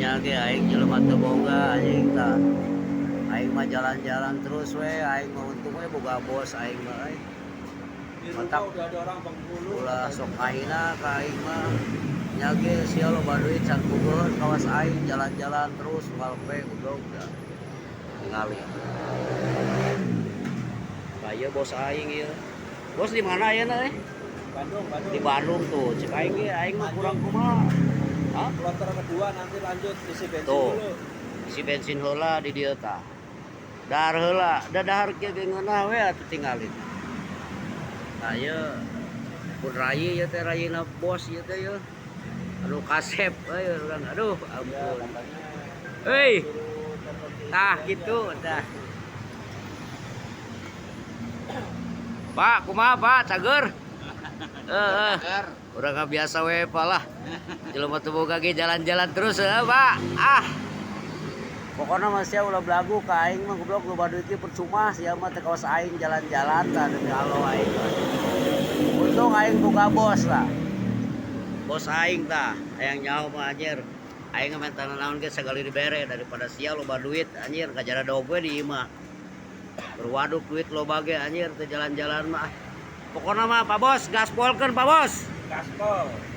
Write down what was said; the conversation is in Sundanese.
Nya ge aing jelema teu boga anjing tah. Aing mah jalan-jalan terus we, aing mah untung we boga bos aing mah euy. Di rumah Matak udah ada orang Bengkulu ulah katanya. Sok kahina ka aing mah. Nya ge sia loba duit can puguheun kawas aing jalan-jalan terus unggal poe goblok da. Tingali. Tah, ieu bos aing ieu. Bos, di mana ayeuna eh? Bandung, Bandung. Di Bandung tuh, cek aing ge aing mah kurang kumaha. Hah? Kloter kedua nanti lanjut isi bensin Tuh. dulu. Isi bensin heula di dieu tah. Dahar heula, da dahar kieu ge ngeunah we atuh tinggalin. Tah, ieu pun rayi ieu teh, rayina bos ieu teh ieu. Aduh, kasep euy urang, aduh Ya, ampun. Katanya Hei. suruh telepon ke Tah istri aja. Gitu tah. Pak, kumaha, Pak? Cager? Heeh. Urang mah biasa we, Pak, lah. Jelema teu boga ge jalan-jalan terus heuh, Pak. Ah. Pokoknya mah sia ulah belagu ka aing mah, goblok, loba duit ge percuma sia mah teu kawas aing jalan-jalan tah, demi Allah aing mah. Untung aing boga bos lah. Bos aing tah, hayang nyaho mah anjir. Aing mah minta naon ge sagali dibere daripada sia loba duit anjir kajara dog we di imah. Berwaduk duit loba ge anjir teu jalan-jalan mah. Pokoknya mah, Pak Bos, gaspolkeun, Pak Bos. Gaspol.